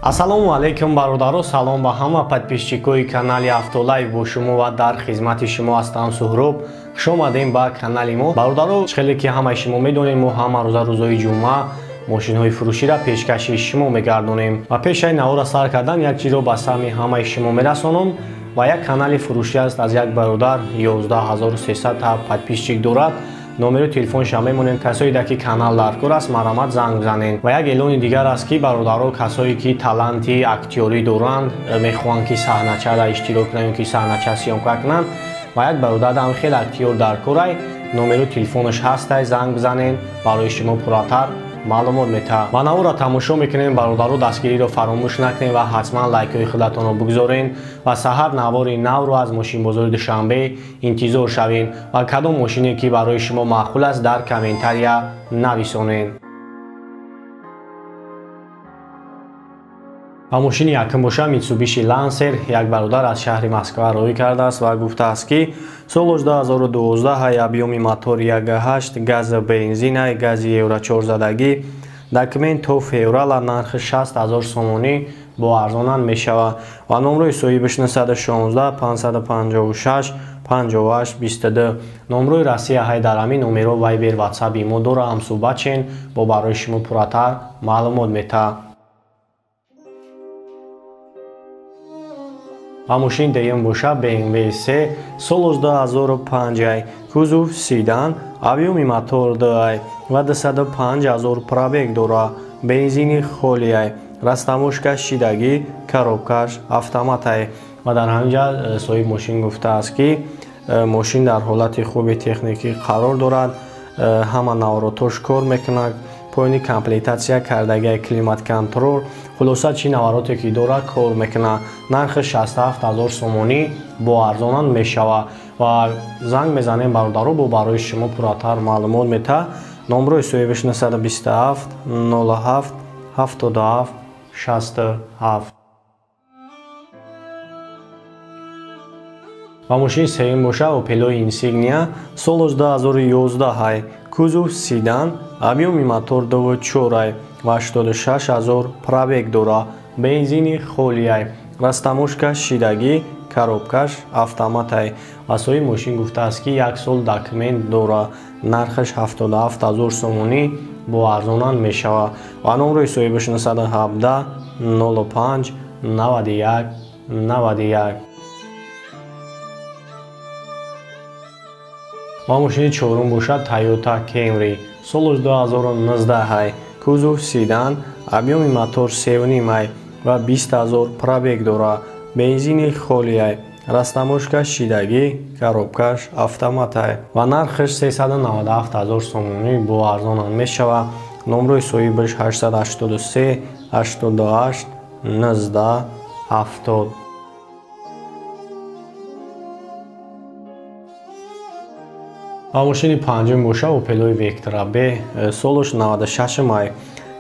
Ассалому алайкум бародаро, салом ба ҳама подписчикои канали Автолайв. Бо шумо ва дар хизмати шумо ҳастам Суҳроб. Хуш омадем ба канали мо. Бародаро, хеле ки ҳамаи шумо медонем, мо ҳама рӯза рӯзои ҷумъа мошинҳои фурӯширо пешкаши шумо мегардонем. Ва пешаи навора сар кардан як чизро ба саҳми ҳамаи шумо мерасонам. Ва як канали фурӯшӣ аст аз як бародар, 11300 та подписчик дорад. Номери телефонша мемонем, касое ки канал даркор аст, марҳамат занг бизанед. Ва як эълони дигар аст, ки бародаро, касое ки таланти актёрӣ доранд, мехоҳанд ки саҳначада иштирок кунанд ё ки саҳнача съёмка кунанд, ва як бародарам хеле актёр даркорай, номери телефонаш ҳастай, занг бизанед, барои шумо пурратар маълумот метаҳад. Ва наворро тамошо мекунем, бародаро, дастгириро фаромӯш накунед ва ҳатман лайкҳои худатонро бигзоред ва саҳар навори навро аз мошинбозори Душанбе интизор шавед ва кадом мошине ки барои шумо маъқул аст дар комментария нависонед. Ва мошини якум боша Mitsubishi Lancer. Як бародар аз шаҳри Москва роҳӣ кардааст ва гуфтааст, ки соли 2012, объёми мотор 1.8, газ бензина, гази евро 4 задагӣ, документ то феврала, нархи 60 000 сомонӣ бо арзонан мешавад. Ва номрои соҳибаш 916 556 58 22, номрои Россия ҳай. Дар ҳамин номеро Viber, WhatsApp имо дора, ҳамсӯҳбат шен, бо барои шумо пурратар маълумот метаҳад. Ва мошини дуюм боша BMW 3, соли 2005, кузов седан, объёми мотор 2 ва 205 000 пробег дора, бензини холиай, растаможка шидагӣ, коробкаш автоматай. Ва дар ҳамин ҷа соҳиб мошин гуфтааст, ки мошин дар ҳолати хуби техникӣ қарор дорад, ҳама наворотош кор мекунад, поёни комплектатсия кардагиай, климат-контроль, хулоса чӣ навороте ки дорад кор мекунад. Нархи 67 000 сомонӣ бо арзонан мешавад. Ва занг мезанем, бародаро, бо барои шумо пурратар маълумот метаҳад. Номрои соҳибаш 927 07 77 67. Ва мошини сеюм боша Opel Insignia, соли 2011, кузов седан, объёми мотор 2.4 ва 86 000 пробег дора, бензини холиай, растаможка шидагӣ, коробкаш автоматай. Ва соҳиби мошин гуфтааст, ки як сол документ дора, нархаш 77 000 сомонӣ бо арзонан мешавад. Ва номрои соҳибаш 917 05 91 91. Ва мошини чорум бошад Toyota Camry, соли 2019, кузов седан, объёми мотор 3.5 ва 20 000 пробег дора, бензини холиай, растаможка шидагӣ, коробкаш автоматай. Ва нархаш 397 000 сомонӣ бо арзонан мешавад. Номрои соҳибаш 883 88 19 70. Ва мошини панҷум боша Opel Vectra B, солаш 96 май,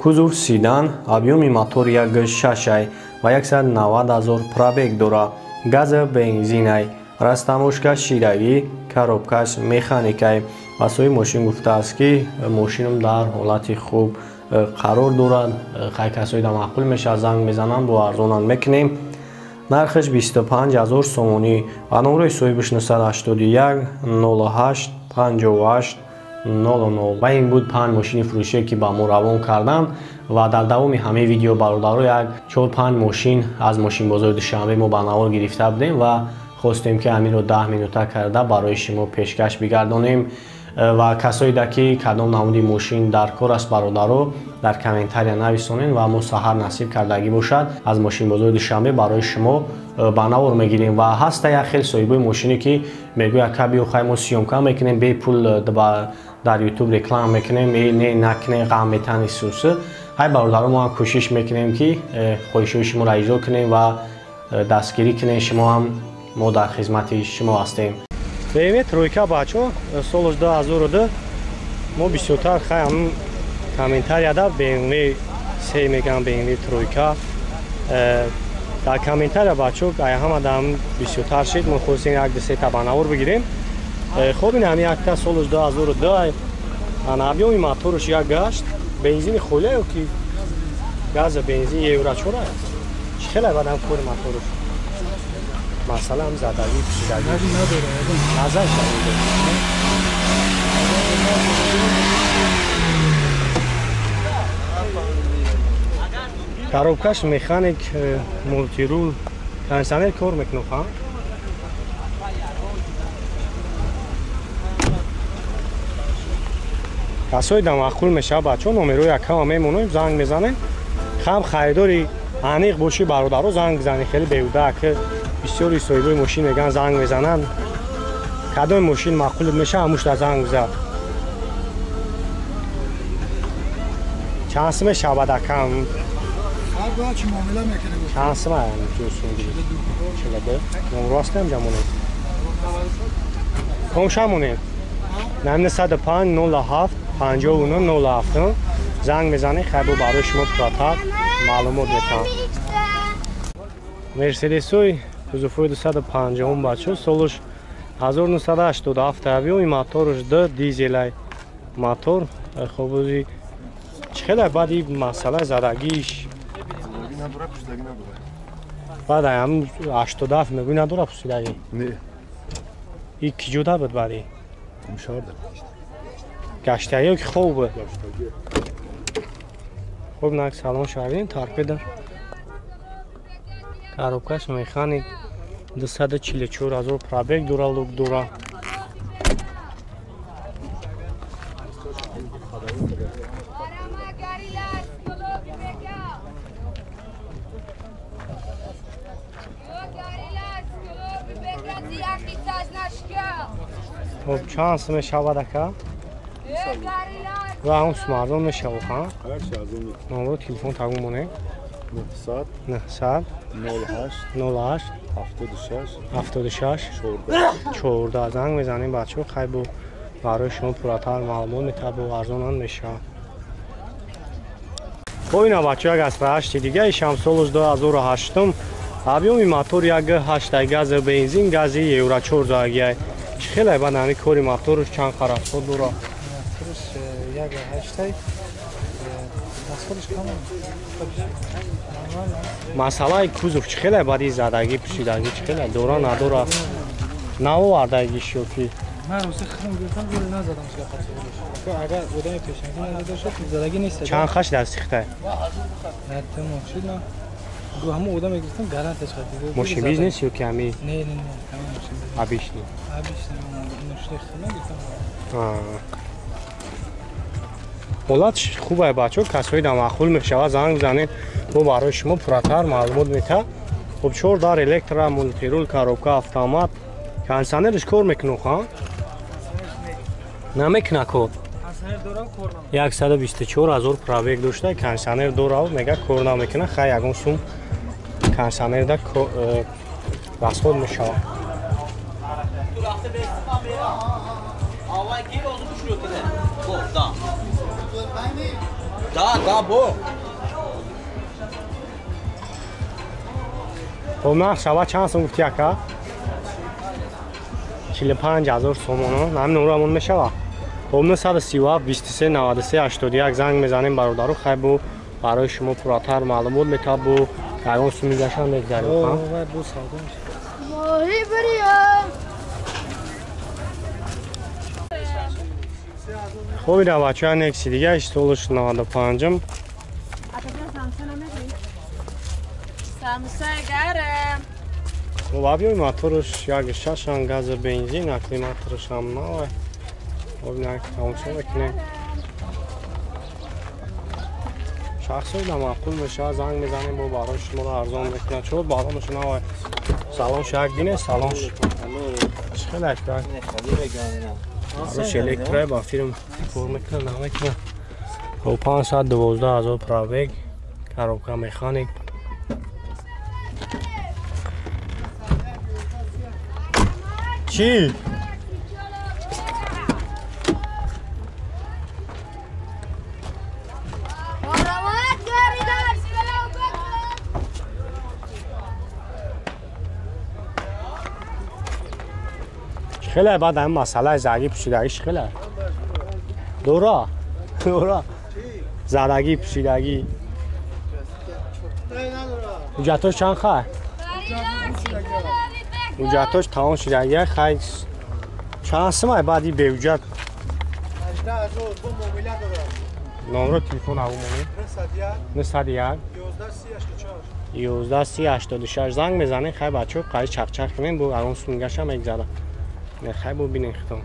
кузов седан, объёми мотор 1.6 ва 190 000 пробег дора, газа бензинай, растаможка шидагӣ, коробкаш механикай. Ва соҳиби мошин гуфтааст, ки мошинам дар ҳолати хуб қарор дорад, хай касое да маъқул мешавад, занг мезанам, бо арзонан мекунем. Нархаш 25 000 сомонӣ ва номрои соҳибаш 981 08 58 00. Ва ин буд панҷ мошини фурӯшие, ки ба мо равон карданд. Ва дар давоми ҳамаи видео, бародаро, як чор-панҷ мошин аз мошинбозори Душанбе мо ба навор гирифта будем ва хостем, ки ҳаминро 10 минута карда барои шумо пешкаш бигардонем. Ва касое да ки кадом намуди мошин дар кор аст, бародаро, дар комментария нависонед ва мо саҳар насиб кардагӣ бошад аз мошинбозори Душанбе барои шумо ба навор мегирем. Ва ҳаста як хел соҳибои мошине, ки мегӯяд, ка биё, хай мо съёмка мекунем, бепул дар Ютуб реклама мекунем, не накунем, ғам метани сусы. Ҳай бародаро, мо ҳам кӯшиш мекунем, ки хоҳишҳои шуморо иҷро кунем ва дастгирӣ кунем. Шумо ҳам, мо дар хизмати шумо ҳастем. BMW тройка, бачо, солаш 2002. Мо бисёртар хай ҳамн комментарияда BMW 3 меган, BMW тройка дар комментария, бачо, ай ҳама дам бисёртар шид. Мо хостем як ду сета ба навор бигирем. Хоб, ин ҳами якта солаш 2002, ана объёми мотораш 1.8, бензини холия ё ки Газ бензин евро 4 аст. Чӣ хеле бадам кори моторш. Масъала ҳам задагӣ пӯшидагӣ. Назар шавид. Коробкаш механик мултирул кондиционер кор мекунад, ха? Касои да маъқул мешавад, бачаҳо номерои якама мемонем, занг мезанем. Хам харидори аниқ бошӣ бародаро занг бизанӣ, хеле беҳуда ки бисёри соҳибои мошин мегӯянд занг мезананд. Кадоми мошин маъқул мешавад, ҳамушда занг бизан. Чанд сум мешавад акам? Чанд сум ҷӯсун? 42. Номро ҳастем ҷамонем. Комша монем. 905 07 59 07 занг мезанед, хайбо барои шумо пурратар маълумот метаҳам. Мерседесои кузовҳои 250 бачо, солаш 1987 авиои моторш д дизелай мотор. Хобузи чӣ хеле баъд ин масъалаи задагиш баъд ам 87 мегӯй надора пусидагӣ? Не. И ки ҷуда буд баъди? Гаштагӣ ки хоб буд? Хуб, нак салон шавем, торпеда. Коробкаш механик 244 ҳазор пробег дора, лук дора. Хуб, чанд сум мешавад ака? Ва ҳам сум арзон мешавад, ҳа? Номро телефон тагун монем. 900 900 08 08 76 76 14 занг мезанем бачаҳо, хайбо барои шумо пурратар маълумот метаҳад, бо арзонам мешавад. Хоб, ина бачаҳо, як асра 8 дига, ишам солаш 2008, объёми мотор 1.8, газ бензин, гази евро 4 загиай. Чӣ хеле баъд ҳамин кори моторш чанд харасход дора? Моторш 1.8, расходш кам. Масъалаи кузов чӣ хеле баъди задагӣ пӯшидагӣ чӣ хеле дора надора? Наовардагиш ё ки? Ман рости худам гирифтам, гул назадам агар одами пешангӣ назада шуд, задагӣ нест. Чанд хаш дар сихтай? На, шуд на. Ҳамон одаме гирифтам, гарантияш хатид. Мошин бизнес ё ки ҳами? Не, не, не, ҳамин мошин бизнес. Обычный. Обычный, мошини худам гирифтам. Ҳолат хуб ай бачаҳо, касои да маъқул мешавад, занг бизанед, бо барои шумо пурратар маълумот метаҳад. Хуб, 4 дар электро, мултирул, коробка, автомат, кондиционерш кор мекунад, ха? Намекунад кор. 124 ҳазор пробег дошта, кондиционер дора, мега кор намекунад, хай ягон сум кондиционерда расход мешавад. Хоб, нарх шава чанд сум гуфти ака? 45 ҳазор сомоно. Ҳамин номро мешавад. Хоб, 937 23 93 81 занг мезанем бародаро, хай бо барои шумо пурратар маълумот метаҳад, бо ягон суми гашам мегзарем. Хоб, ина бачаҳо, некси дига, солаш 95. Хоб, объёми моторш 1.6, газ бензин, акклиматорш ҳам навай. Хоб, ина тамошо мекунем. Шахсои да маъқул мешавад, занг мезанем, бо барои шуморо арзон мекунад. Чор балонаш навай. Салонш як дине, салонш. Чӣ хеле акбар? Руш электрои ба фирм кор мекунад, намекунад. Хоб, 512 ҳазор пробег, коробка механик. Чӣ? Хеле баъд ҳамин масъалаи задагӣ пӯшидагӣ чӣ хеле? Дора? Дора. Задагӣ пӯшидагӣ. Ҳуҷҷатош чанд хай? Ҳуҷҷатош тамом шудагия хай. Чанд сумай баъди беҳуҷҷат? 18000 бо муомила дорад. Номро телефон аву монӣ? 901 901 11 30 84. 11 30 86 занг мезанем хай бачаҳо қай чақчақ кунем бо арон сумгаша мегзара. Хай бо бинем хитон.